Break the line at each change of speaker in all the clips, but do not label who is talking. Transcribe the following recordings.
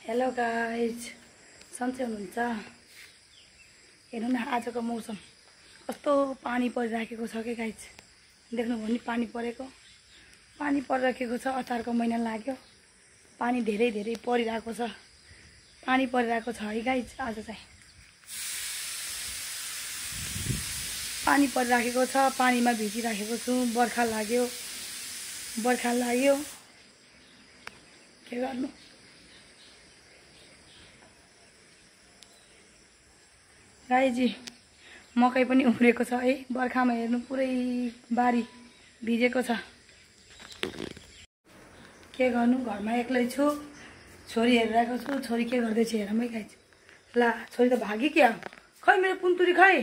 Hello guys, सन्चै हुनुहुन्छ? हेर्नु न आजको मौसम कस्तो पानी परिराखेको छ के गाइज। देख्नुभयो नि पानी परेको, पानी परिराखेको छ। अचारको महिना लाग्यो, पानी धेरै धेरै परिरहेको छ, पानी परिरहेको छ है गाइज। आज चाहिँ पानी परिराखेको छ, पानीमा भिजिराखेको छु। बर्खा लाग्यो के गर्नु। गाईजी मकै पनि उम्रेको छ है, बर्खामा हेर्नु पुरै बारी भिजेको छ। के गर्नु, घरमा एक्लै छु, छोरी हेरिरहेको छु। छोरी के गर्दैछ हेरौँ है गाईजी। ला छोरी त भागी क्या, खै मेरो पुन्तुरी खै।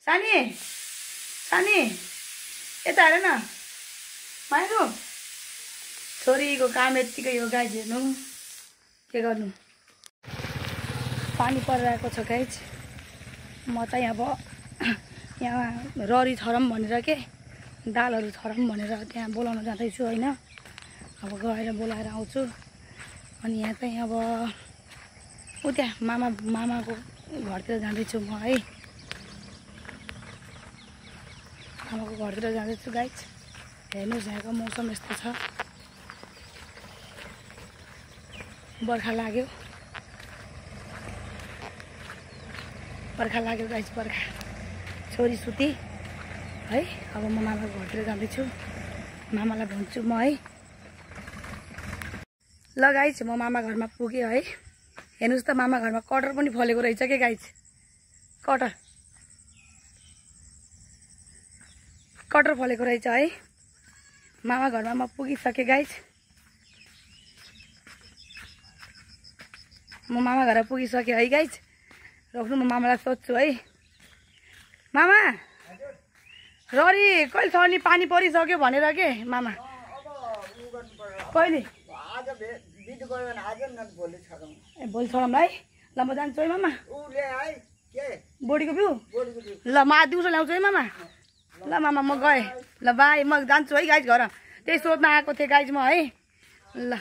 सानी सानी यता हेर न माइरू, छोरीको काम यत्तिकै हो गाईजी। हेर्नु के गर्नु, पानी परिरहेको छ गाईज। म चाहिँ अब यहाँ ररी छरम भनेर के दालहरू छरम भनेर त्यहाँ बोलाउन जाँदैछु होइन। अब गएर बोलाएर आउँछु। अनि यहाँ चाहिँ अब उ त्यहाँ मामाको घरतिर जाँदैछु म है। मामाको घरतिर जाँदैछु गाइज। हेर्नुहोस् यहाँको मौसम यस्तो छ, बर्खा लाग्यो गाइज, बर्खा। छोरी सुती है। अब म मामाको घरतिर जाँदैछु, मामालाई भन्छु म है। ल गाइज म मामा घरमा पुगेँ है। हेर्नुहोस् त मामा घरमा कटर पनि फलेको रहेछ के गाइज। कटर फलेको रहेछ है। मामा घरमा म पुगिसकेँ गाइज। म मामा घर पुगिसकेँ है गाइज। रोक्नु, म मामालाई सोध्छु है। मामा ररी कहिले सर्ने, पानी परिसक्यो भनेर के मामा। कहिले भोलि छरौँ है। ल म जान्छु है मामा। बोडीको बिउ ल म दिउँसो ल्याउँछु है मामा। ल मामा म गएँ, ल बाई। म जान्छु है गाइज घर, त्यही सोध्न आएको थिएँ गाइज म है। ल।